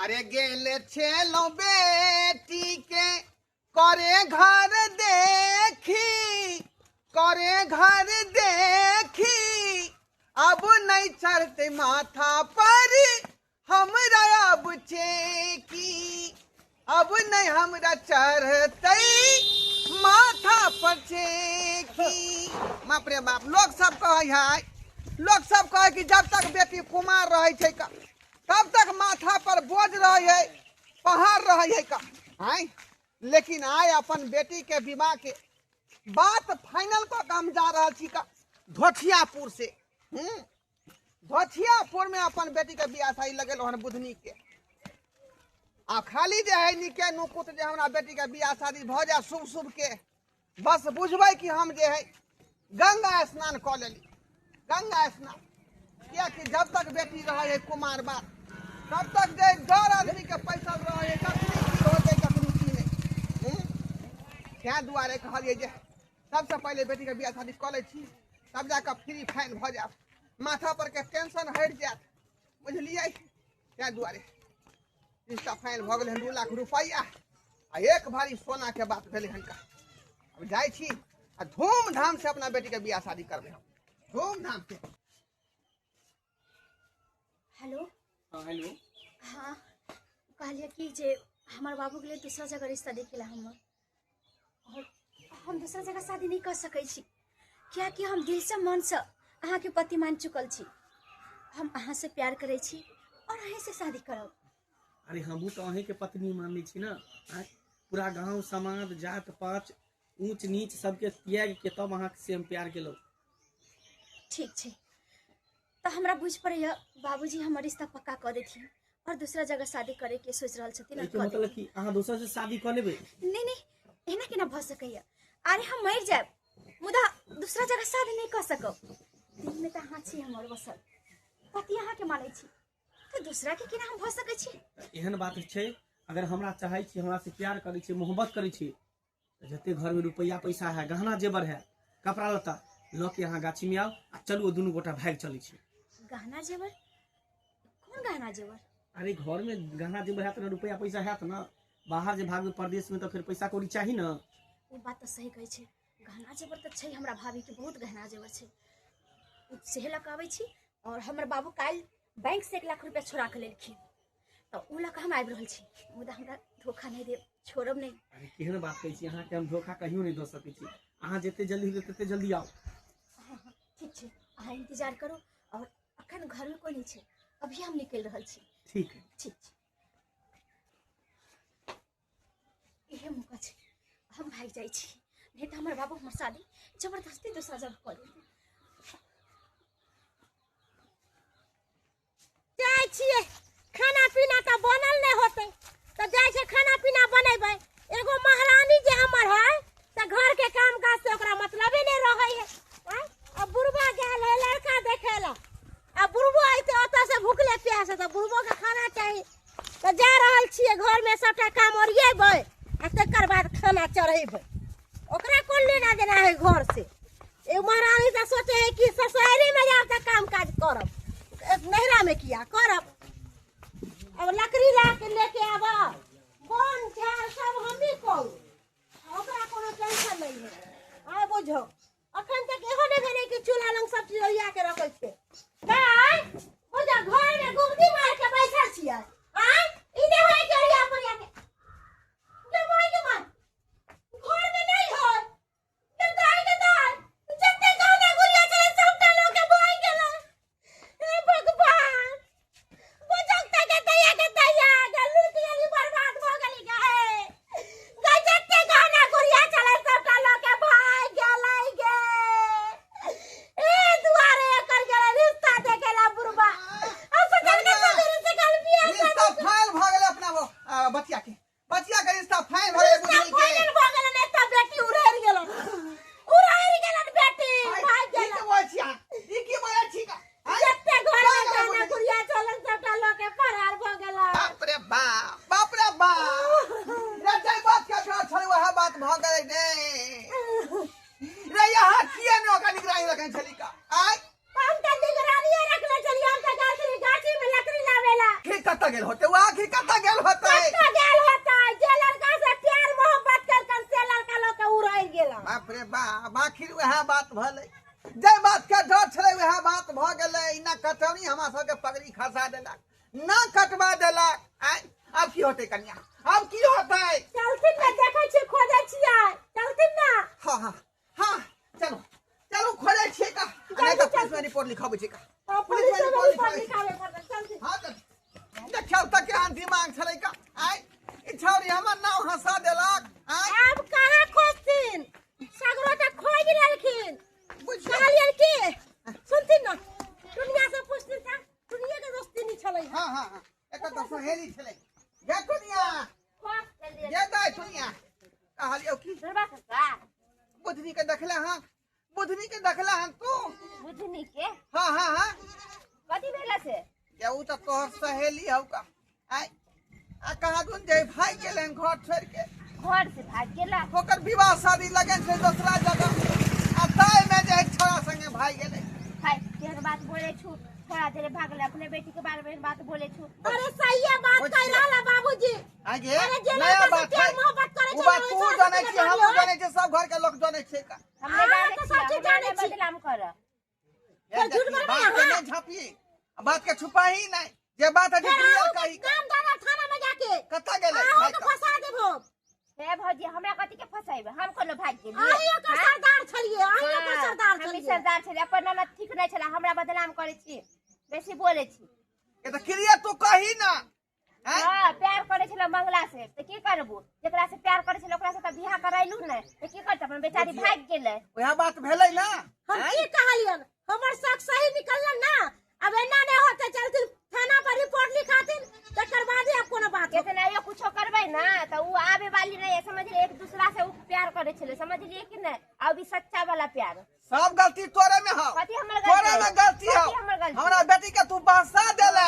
अरे गेल छेलौं बेटी के करे घर देखी, करे घर देखी, अब नहीं चढ़ते माथा पर हमरा अब चेकी, अब नहीं हमरा चढ़ते माथा पर चेकी। बाप रे बाप, लोग सब कहै है, लोग सब कहै कि जब तक बेटी कुमार रहै छै तब तक माथा पर बोझ रहै है, पहाड़ रहै है का आय। लेकिन आय अपन बेटी के विवाह के बात फाइनल कऽ के हम जा रहल छी का धोथियापुर से। धोथियापुर में अपन बेटी के बियाह शादी लगेलहुँ हन बुधनी के। आ खाली जे है निके नुकुत जे हमरा बेटी के बियाह शादी भऽ जाए शुभ शुभ के, बस बुझबै कि हम जे है गंगा स्नान कऽ लेली, गंगा स्नान। कियाकि जब तक बेटी रहे है कुमार बात तब तक जे डर आदमी के पैसल रहे है, कखनी की होतै कखनी की नहि। तैं दुआरे कहलियै जे सबसँ पहिले बेटी के बियाह शादी कऽ लै छी, तब जाकऽ फ्री फाइन भऽ जायब, माथा पर के टेंशन हटि जायत, बुझलियै। तैं दुआरे रिश्ता फाइनल भऽ गेलै हन, 2 लाख रुपैआ आ 1 भारी सोना के बात भेलै हन। अब जाइ छी आ धूमधाम से अपना बेटी के बियाह शादी करबै हम, धूमधाम से। हेलो। हाँ, हेलो। हाँ, कहलिए कि जे हमार बाबू के लिए दूसरा जगह रिश्ता देखेला हमर, और हम दूसरा जगह शादी नहीं कर सकै छी, कियाकि हम दिल से मन से अहाँ के पति मान चुकल छी। हम अहाँ से प्यार करै छी और अहीं से शादी करब। अरे हमहूँ तो अहीं के पत्नी मानै छी ना। आँय, पूरा गांव समाज जात पात ऊंच नीच सबके त्याग के तब अहाँ से हम प्यार केलहुँ। ठीक छै, तऽ हमरा बुझि पड़ैया बाबूजी हमर रिश्ता पक्का कऽ देथिन और दूसरा जगह शादी करे के सोच रहल छथिन। एहिके मतलब कि अहाँ दोसर से शादी कऽ लेबै? नहीं नहीं, एना केना भऽ सकैया। अरे हम मरि जायब मुदा दूसरा जगह शादी नहीं कऽ सकब। दिल में तऽ अहाँ छी हमर बसल, पति अहाँ के मानै छी, तऽ दूसरा के केना हम भऽ सकै छी? एहन बात छै, अगर हमरा चाहै छी, हमरा से प्यार करै छी, मोहब्बत करै छी, तऽ जते घर में रुपैआ पैसा है, गहना जेवर है, कपड़ा लत्ता लऽ के अहाँ गाछी में आउ आ चलू दुनू गोटा भागि चलै छी। गहना जेवर? कोन गहना जेवर? अरे घर में गहना जेवर हैत ना, रुपैआ पैसा हैत ना, बाहर जे भागबै परदेश में तऽ फेर पैसा कौड़ी चाही ना। ओ बात तऽ सही कहै छै, गहना जेवर तऽ छै हमरा भाभी के, बहुत गहना जेवर छै, सेहे लऽ कऽ आबै छी। और हमर बाबू काल्हि बैंक से 1 लाख रुपया छोड़ा के लेलखिन, तऽ ओ लऽ कऽ हम आबि रहल छी, मुदा हमरा धोखा नहि देब, छोड़ब नहि। अरे केहन बात कहै छी, अहाँके हम धोखा कहियो नहि दऽ सकै छी, अहाँ जते जल्दी हेतै तते जल्दी आउ। हाँ, हाँ, ठीक छै, अहाँ इंतजार करू, और अखन घरमे कोइ नहि छै, अभी हम निकलि रहल छी। ठीक है। ठीक छै, इहे मौका छै, हम भागि जाइ छी, नहि तऽ हमर बाबू हमर शादी जबरदस्ती दोसरा जगह कऽ देतै। जाइ छियै, खाना पीना तऽ बनल नहि होतै, तऽ जाइ छियै खाना पीना बनेबै। एगो महारानी जे हमर है से घर के काम काज से ओकरा मतलबे नहि रहै है। आँय? आ बुढ़बा गेल है लड़का देखे ला, आ बुढ़बो अयतै ओतऽ से भुखले प्यासे, तऽ बुढ़बो के खाना चाही। तऽ जा रहल छियै घरमे सबटा काम ओरियेबै आ तकर बाद खाना चढ़ेबै। ओकरा कोन लेना देना है घर से। ए महारानी तऽ सोचे है कि ससुरारी में जाब तऽ काम काज करब, नैहरा में किया करब। अब लकड़ी ला के लेके आब, बन झाड़ सब हमही करू, ओकरा कोनो टेंशन नहीं है। आइ बुझो अखन तक इहो नहीं भेलै कि चूल्हा लग सब चीज ओरिया के रखै छै। गाय बुझो घर में गुमती मार के बैठल छियै, आय ई नहि होय कि ओरिया पोरिया के। गे माय गे माय, घर में नहीं होय। गे दाय गे दाय, जते गहना गुड़िया छलै सबटा लऽ के भागि गेलै। हे भगवान, बुझो तऽ गे दैया गे दैया, गे लुटि गेली, बर्बाद भऽ गेली गे। गे जते गहना गुड़िया छलै सबटा लऽ के भागि गेलै गे। ए दुआरे एकर गेलै रिश्ता देखे ला बुढ़बा। आ सोचल के सबेरे से काल बियाह रिश्ता फाइल भऽ गेलै अपना वो, बचिया के, बचिया के रिश्ता फाइल भऽ गेलै रिश्ता बुढ़नी के। फाइनल भऽ गेलै, नहि तऽ बेटी उड़ैर गेलन, उड़ैर गेलन बेटी, आइ, भागि ई गेलन। की बोलै छी अहाँ? ई की बोलै छी का? आइ, जते घर में भागि गेलै गहना बुढ़नी। गुड़िया छलन सबटा लऽ के फरार भऽ गेलन। बाप रे बाप, बाप रे बाप। रे जाहि बात के डर छलै वएह बात भऽ गेलै रे। रे यहाँ किया ने ओकरा निगरानी रखने छली का? आइ हम तऽ निगरानिये रखने छलियै, हम तऽ गेल छलियै गाछी में लकड़ी लाबे ला। आखिर कतऽ गेल होतै? ओ आखिर कतऽ कतऽ गेल होतै? कतऽ गेल होतै? जे लड़का से प्यार मोहब्बत केलकन से लड़का लऽ के उड़ि गेल। बाप रे बाप, आखिर वएह बात भेलै, जे बात के डर छलै वएह बात भऽ गेलै। ना कटौनी हमरा सबके पगड़ी खसा देलक, ना कटवा देलक। आँय, आब की होतै कनिया, आब की होतै? चलथिन ने, देखै छियै, खोजै छियै, चलथिन ने। हाँ हाँ हाँ, चलू चलू, खोजै छियै का, नहि तऽ पुलिस में रिपोर्ट लिखाबै छियै का। हाँ, पुलिस पुलिस में में रिपोर्ट रिपोर्ट लिखाबै। लिखाबै पड़तै, चलथिन। हाँ, तऽ देखियौ तऽ केहन दिमाग छलै का। आँय, ई छौरी हमर नाम हंसा देलक। आँय, आब कहाँ खोजथिन? सगरो तऽ खोजि लेलखिन। बुझियौ। कहलियनि की, सुनथिन ने, दुनिया से पूछथिन तऽ दुनिया के दोस्ती नहीं छलै। हाँ हाँ हाँ, एकर तऽ सहेली छलै। गे दुनिया, गे दाइ दुनिया, कहलियौ की बुधनी के देखले? हाँ, बुधनी के देखले हन तू? बुधनी के? हाँ हाँ हाँ। कथी भेला से? ये उ तऽ तोहर सहेली हौ का। आय, आ कहाँ दुन जे भाग गेलै हन घर छोड़ि के। घर से भाग गेला? ओकर विवाह शादी लगन छै दोसरा जगह, आ ताहि में जे है छोड़ा संगे भाग गेलै। हाय, केहन बात बोले छु, थोड़ा देर भागले, अपने बेटी के बारे में बात बोले छु। अरे सही बात कह रहल है बाबूजी। आगे अरे जे नया लड़का से बात प्यार है मोहब्बत करै उ छै, बात ओहि तू छोड़ा जानै संगे छी, हमहूँ भागियो। जानै छी, सब घर के लोक जानै छै का। हमरे अहाँ जाने तऽ छी, सब चीज हमरा जानै नहि छी। बदनाम कर। ये झूठ देखी, बोलबै बात के अहाँ? नहि झाँपी, बात के छुपाही नहि, जे बात है फेर क्लियर अहूँ के कही। नाम दादा थाना में जाके। कतऽ गेलै? अहूँ भागि के कऽ। फंसा देबो। हे भौजी, हमरा कथी के फंसाइबे? हम कोनो भाग गेलियै? अहीं ओकर सरदार छलियै, अहीं ओकर सरदार हम छलियै। सरदार छलियै? अपन ननद ठीक नहि छलै, हमरा बदनाम करै छी, बेसी बोलै छी। ये तऽ क्लियर तू कही ना। आँय? हाँ, प्यार करै छलै मंगला से तऽ की करबू? जेकरा से प्यार करै छलै ओकरा से तऽ बियाह करैलू ने, तऽ की करतै? अपन बेचारी भागि गेलै। वएह बात भेलै ना। हम आँय? की कहलियन? हमर शक सही निकललन ना। अब एना नहि होतै, चलथिन थाना पर रिपोर्ट लिखाथिन, तकर बादे आब कोनो बात होतै। केतनाइयो कुछो करबै ना तऽ उ आबे वाली नहीं है, समझलियै? एक दूसरा से उ प्यार करै छलै, समझलियै कि नहि? अभी सच्चा वाला प्यार। सब गलती तोरे में हौ। कथी हमर गलती? तोरे में गलती हौ। कथी हमर गलती? हमरा बेटी के तू बहसा देला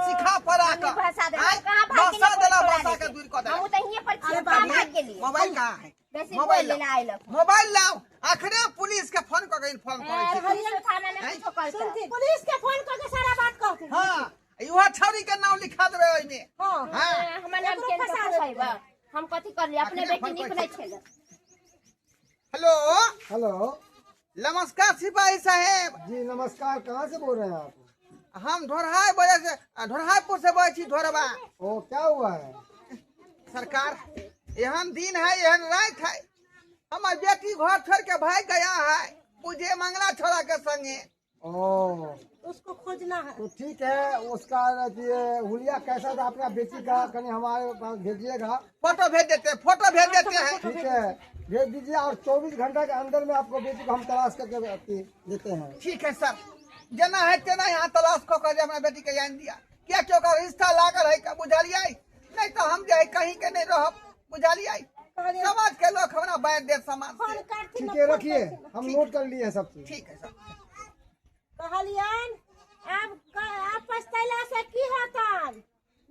सिखा पढ़ा हमनी के। बहसा देला? आँय? हम कहाँ भाग बहसा गेलियै? देला, कोइ बहसा छोड़ा के दूर कऽ देला। हमहूँ तऽ हिये पर छियै, अरे कहाँ बाप रे। भाग गेलियै? मोबाइल कहाँ है? बेसी मोबाइल बोल लाओ। लेला आइल। मोबाइल लाओ, अखने पुलिस के फोन कऽ के इन्फॉर्म करै छी। पुलिस थाना में आँय? कुछो करतै? सुनथिन, पुलिस के फोन करके सारा बात कहथिन। हाँ, इहो छौरी के नाम लिखा देबै ओहिमे। हाँ। हाँ। हमर नाम एकरो केन फंसा देबै। फंसाइबा? हम कथी करलियै? अपने अखने बेटी फोन नीक करै नहि छी। छलै। हेलो। हेलो, नमस्कार सिपाही साहेब। जी नमस्कार, कहाँ से बोल रहे हैं आप? हम ढोरहाय बजे से, ढोरहायपुर से बजै छी, ढोरबा। ओ, क्या हुआ है? सरकार, एहन दिन है, एहन रात है, हमर बेटी घर छोड़ के भाग गया है बुझे मंगला छोड़ा के संगे। ओ, उसको खोजना है। तो ठीक है, उसका ये हुलिया कैसा था अपना बेटी का, कहीं हमारे पास भेजिएगा। फोटो भेज देते हैं, फोटो भेज देते हैं। ठीक है, भेज दीजिए और 24 घंटा के अंदर में आपको बेटी को हम तलाश करके अथी देते हैं। ठीक है सर, जेना है तेना यहाँ तलाश कऽ के जे हमरा बेटी के आनि दिया, कियाकि ओकर रिश्ता लागल है का, बुझलियै? नहि तऽ हम जे है कहीं के नहीं रहब, बुझलियै? समाज के लोग हमरा बाँटि देत समाज फोन से। करथिन। ठीक है, फोन रखिए। करथिन। हम नोट कर लिए हैं सब चीज। ठीक है सर। कहलियन, आब आब पछतैला से की होतन?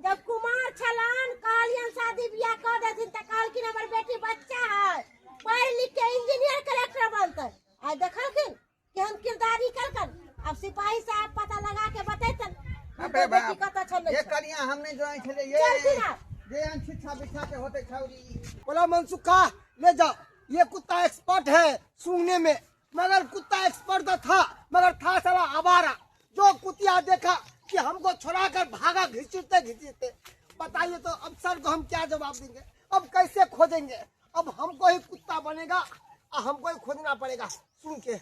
जब कुमार छलन, कहलियन शादी बियाह कऽ देथिन तऽ कहलखिन हमर बेटी बच्चा है, पढ़ि लिख के इंजीनियर कलेक्टर बनतै। आइ देखलखिन केहन किरदारी केलकन। आब सिपाही साहब पता लगा के बतेतन बाप रे हुनकर बेटी बाप। कतऽ छल नहि ये छल। कनिया हम नहीं जोइ छलै ये। चलथिन आब। जे एहन छिच्छा बिछा के होतै छौरी। बोला मनसुखा, ले जाओ, ये कुत्ता एक्सपर्ट है सूंघने में, मगर कुत्ता एक्सपर्ट तो था मगर था साला आवारा। जो कुतिया देखा कि हमको छुड़ा कर भागा घिसते घिसते। बताइए तो अब सर को हम क्या जवाब देंगे? अब कैसे खोजेंगे? अब हमको ही कुत्ता बनेगा और हमको ही खोजना पड़ेगा सुन के।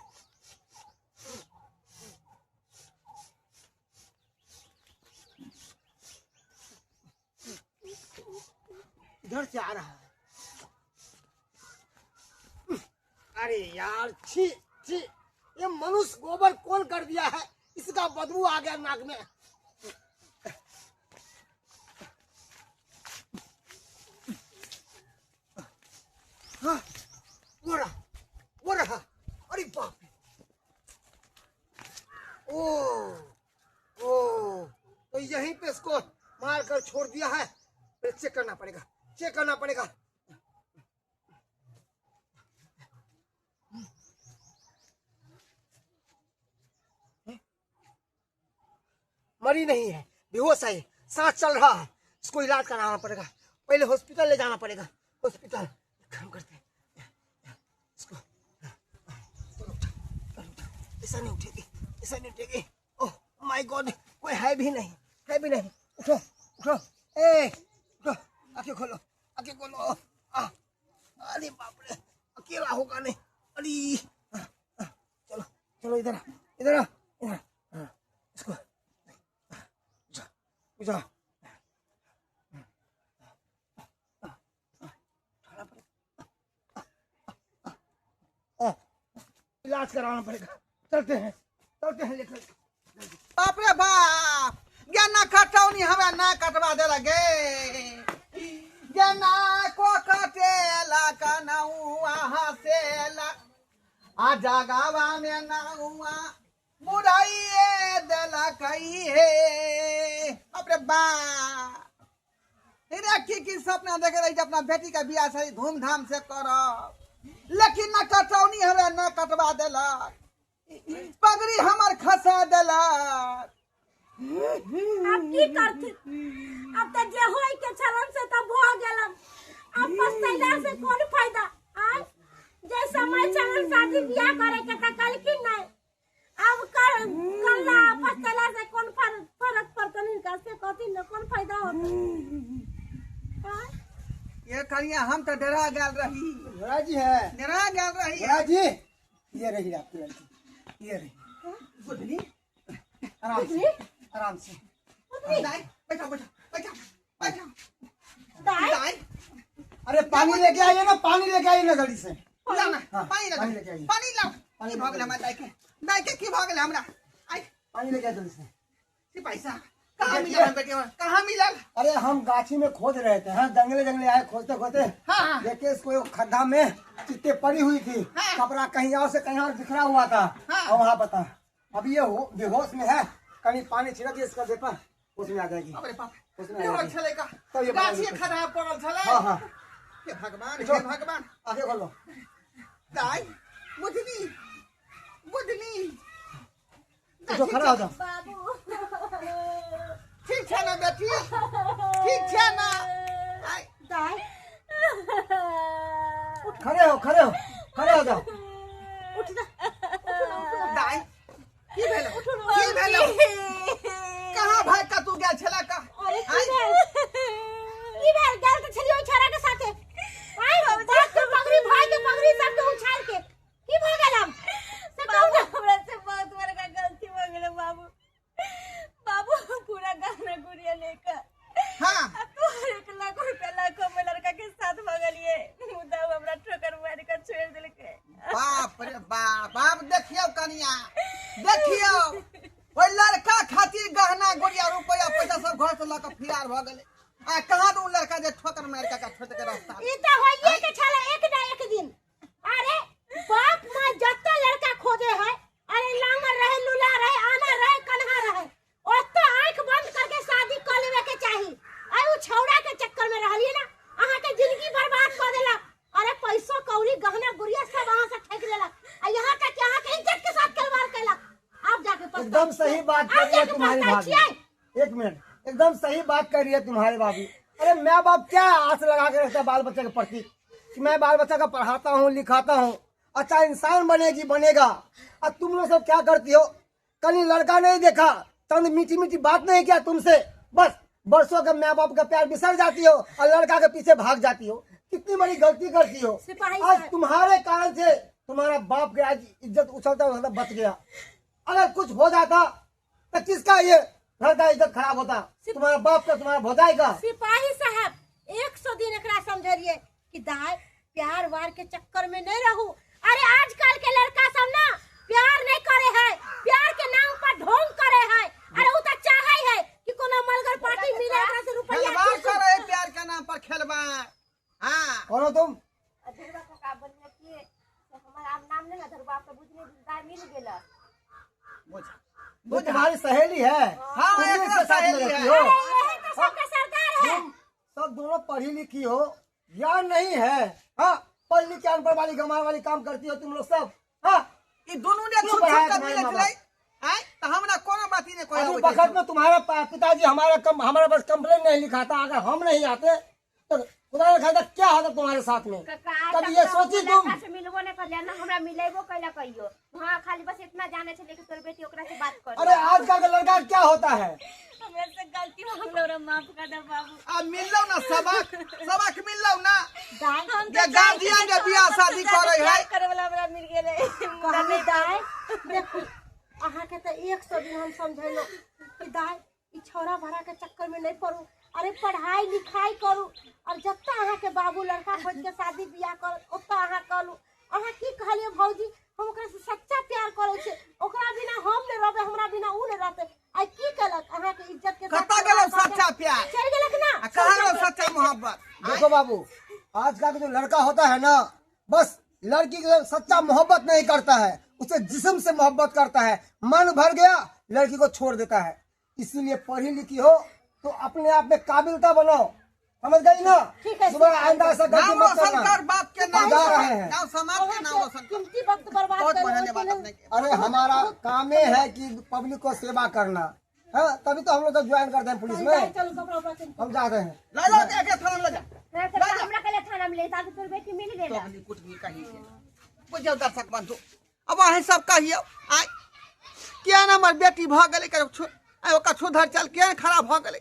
इधर से आ रहा है। अरे यार, छी छी, ये मनुष्य गोबर कौन कर दिया है? इसका बदबू आ गया नाक में। हाँ, वो रहा, वो रहा। अरे बाप रे। ओ ओ, तो यहीं पे इसको मार कर छोड़ दिया है। चेक करना पड़ेगा, चेक करना पड़ेगा। मरी नहीं है, बेहोश है, सांस चल रहा है। इसको इलाज कराना पड़ेगा, पहले हॉस्पिटल ले जाना पड़ेगा। हॉस्पिटल काम करते हैं इसको। चलो उठा, चलो उठा। ऐसा नहीं उठेगी, ऐसा नहीं उठेगी। ओह my God, कोई है भी नहीं, है भी नहीं। उठो उठो, ए उठो, आंखें खोलो, आंखें खोलो। आ, अरे बाप रे, अकेला होगा नहीं। अरे चलो चलो, इधर इधर इधर। इसको जा जा, इलाज कराना पड़ेगा। चलते हैं, चलते हैं लेकर। बाप रे बाप, गेना कटौनी हमरा ना कटवा देला गे। गेना को कटेला कनौआ हसेला, आ जगावा में नौआ बुढ़ाइए देला कही हे। बाप रे बाप, रे की सपना देखे रही अपना बेटी का बियाह शादी धूमधाम से करब, लेकिन न कटौनी हमरा न कटवा देलक, पगड़ी हमर खसा देलक। अब की करथिन, अब त जे होय के छलन से त भऽ गेलन, अब पछतैला से कोन फायदा। आय जे समय छलन शादी बियाह करे के त कहलखिन नहीं, अब कर करला पछतैला से कोन फर्क पड़तन हिनका से कहथिन न, कोन फायदा होतन। ये कनिया हम तो डरा गेल रही। घोड़ा जी है, डरा गेल रही। घोड़ा जी, ये रही आपकी लड़की, ये रही। बुधनी, आराम से, आराम से। दाई, बैठो बैठो बैठो बैठो। दाई, अरे पानी लेके आइए ना, पानी लेके आइए ना जल्दी से। लाओ ना, पानी लाओ, पानी लेके आइए, पानी लाओ। की भऽ गेल हमरा दाई के, दाई के की भऽ गेल हमरा? आई पानी लेके आइए जल्दी से। सिपाही साहब, कहाँ मिलल बेटी, कहाँ मिलल? अरे हम गाछी में खोद रहे थे, हाँ, जंगले जंगले आए खोजते खोजते। हाँ। देखे इसको एक खड्डा में चित्ते पड़ी हुई थी। हाँ। कपड़ा कहीं और से कहीं और बिखरा हुआ था। हाँ। और वहाँ पता अब ये बेहोश में है, कहीं पानी छिड़क दिया इसका देह पर, उसमें आ जाएगी। अरे बाप, उसमें आ जाएगी। तब ये गाछी खड्डा पड़ल छलै। हाँ हाँ। हे भगवान, हे भगवान, आगे खोलो। दाई, बुधनी, बुधनी, तो खड़ा हो जाओ। बाबू ठीक छै ना बेटी, ठीक छै ना? दाई खड़े हो, खड़े हो, खड़े हो जाओ। उठ जा, दाई की भेल, की भेल? कहाँ भाग का तू गेल छला का? अरे की भेल? गेल त छलियो छोरा के साथे। आई बाप के पगड़ी, भाई के पगड़ी सब के उछाल के की भ गेल? हम से कहू ना, हमरा से बहुत बड़का गलती भ गेल बाबू। बाबू पूरा गहना गुड़िया लेकर, हाँ, तो 1 लाख रुपया लाखों में लड़का के साथ भगलिए, मुदा हमरा ठोकर मार के छोड़ देलके। बाप रे बाप, बाप देखियो कनिया, देखियो ओइ लड़का खातिर गहना गुड़िया रुपया पैसा सब घर से लऽ के फिरार भ गेलै। आ कहाँ दू लड़का जे ठोकर मार के छोड़ के रास्ता। ई त होइए के छले एक ना एक दिन। अरे बाप मां जत्ता लड़का खोजे है, अरे लांगर रहे, लूला रहे, आना रहे, कन्हा रहे, ओत्ता आंख बंद करके शादी कर लेवे के चाही। आई उ छौड़ा के चक्कर में रहलिए ना, अहाँ के जिंदगी बर्बाद कर देला। अरे पैसो कौड़ी गहना गुड़िया सब अहाँ से ठेक लेला, आ यहाँ तक कि अहाँ के इज्जत के साथ खिलवाड़ कैला। आप जाके पछताई। एकदम सही बात कर रही है तुम्हारी भाभी। एक मिनट, एकदम सही बात कर रही है तुम्हारी भाभी। अरे मैं बाप क्या आस लगा के रखता है बाल बच्चे के प्रति कि मैं बाल बच्चा का पढ़ाता हूँ, लिखाता हूँ, अच्छा इंसान बनेगी, बनेगा। और तुम लोग सब क्या करती हो? कहीं लड़का नहीं देखा, चंद मीठी मीठी बात नहीं किया तुमसे, बस बरसों के माँ बाप का प्यार बिसर जाती हो और लड़का के पीछे भाग जाती हो। कितनी बड़ी गलती करती हो। आज तुम्हारे कारण से तुम्हारा बाप के आज इज्जत उछलता उछलता बच गया। अगर कुछ हो जाता तो किसका ये घर का इज्जत खराब होता? तुम्हारा बाप का, तुम्हारा भौजाई का। सिपाही साहब 100 दिन एकरा समझलिए कि दाई प्यार वार के चक्कर में नहीं रहू। अरे आजकल के लड़का सब ना प्यार नहीं करे है, प्यार के नाम पर ढोंग करे है। अरे उ त चाहे है कि कोनो मलगर पार्टी मिले एकरा से रुपया खेलवाड़ करे, प्यार के नाम पर खेलवाड़। हां कौन हो तुम? धरुआ काका बोलले कि हमर आब नाम नहीं ना धरुआ, आप तो बुझने दाई मिल गेल। बुझ वो तुम्हारी सहेली है। हाँ, तुम साथ में रहती हो। अरे यही तो सबका सरदार है। तुम सब दोनों पढ़ी लिखी हो या नहीं है? हाँ, पढ़ लिख के अनपढ़ वाली गंवार वाली काम करती हो तुम लोग सब। हाँ, ई दोनों ने क्यों छुप बढ़ाया छुप के तुम्हारे मिले माँ छलै। आय तऽ हमरा कोनो बात ही नहि कहै अभी अबै छै। वक्त में तुम्हारा पिताजी हमारा कम हमारे पास कंप्लेन नहीं लिखा था। अगर हम नहीं आते तो खुदा ने खाता क्या होता तुम्हारे साथ में? काका, आज कभी तक ये तो सोची हम तुम? लड़का से मिलबो नहीं करलियै ना, हमरा मिलेबो कैला कहियो। हाँ, खाली बस इतना जाने छलै कि तोर बेटी ओकरा से बात कर। अरे आजकल का लड़का क्या होता है? हमरा से गलती हो गेलो, हमरा माफ कर दे बाबू। आ मिललौ ना सबक, सबक मिललौ ना। दाय जे गार्जियन जे बियाह शादी करै है। करे वाला हमरा मिल गेलै। कहली दाय, देखू अहाँके तऽ 100 दिन हम समझेलहुँ कि दाय ई छौड़ा भड़ा के चक्कर में नहीं पड़ू, अरे पढ़ाई लिखाई करू, और जत्ता अहाँके बाबू लड़का खोज के शादी बियाह कर ओतऽ अहाँ करू। अहाँ की कहलियै भौजी? हम ओकरा से सच्चा प्यार करै छियै, ओकरा बिना हम नहि रहबै, हमरा बिना उ नहि रहतै। आइ की केलक अहाँके इज्जत के साथ? कतऽ गेलौ सच्चा प्यार? चलि गेलक ना। आ कहाँ गेलौ सच्चा मोहब्बत? देखो बाबू, आज का जो लड़का होता है ना, बस लड़की के सच्चा मोहब्बत नहीं करता है, उसे जिस्म से मोहब्बत करता है। मन भर गया लड़की को छोड़ देता है। इसीलिए पढ़ी लिखी हो तो अपने आप में काबिलता बनाओ, समझ गई ना? ठीक है। सुबह आइंदा ऐसा गलती नाम मत रोशन करना। कर बाप के नाम। जा रहे हैं। नाम समाज के नाम रोशन कर। कीमती वक्त बर्बाद बहुत करू, बढ़िया ओहिके बात लेल। अपने के। अरे हमारा काम ही है कि पब्लिक को सेवा करना है, तभी तो हम लोग ज्वाइन करते हैं पुलिस में। चलू कपड़ा उपड़ा चेंज। हम जाते हैं। ला जाओ, के थाना में ले जा। हमरा कहले थाना में ले जा, तोर बेटी मिल गेल। तो कुटनी कही के बुझियौ दर्शक बंधु, अब अहीं सब कहियौ आइ किया ने हमर बेटी भऽ गेलै कर आइ ओकर छुधर चल किया खराब भऽ गेलै?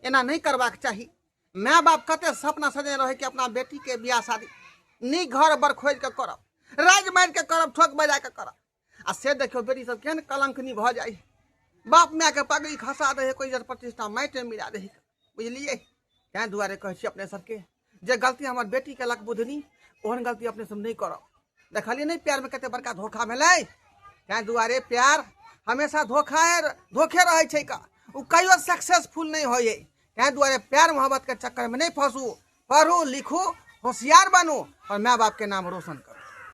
एना नहि करबाक चाही। माय बाप कते सपना सजने रहै कि अपना बेटीके बियाह शादी नीक घर बर खोजि कऽ करब, राज मारि कऽ करब, ठोक बजा कऽ करब, आ से देखियौ बेटी सब केहन कलंकनी भऽ जाइ, बाप मायके पगड़ी खसा दै है, कोइ इज्जत प्रतिष्ठा माटिमे मिला दै है, बुझलियै? ताहि दुआरे कहै छी अपने सबके जे गलती हमर बेटी केलक बुधनी, ओहन गलती अपने सब नहि करब। देखलियै नहि प्यारमे कते बड़का धोखा भेलै? ताहि दुआरे प्यार हमेशा धोखा धोखे रहै छै का, ओ कहियो सक्सेसफुल नहि होइ है। ताहि दुआरे प्यार मोहब्बतके चक्करमे नहि फंसू, पढ़ू लिखू, होशियार बनू और माय बापके नाम रोशन करू।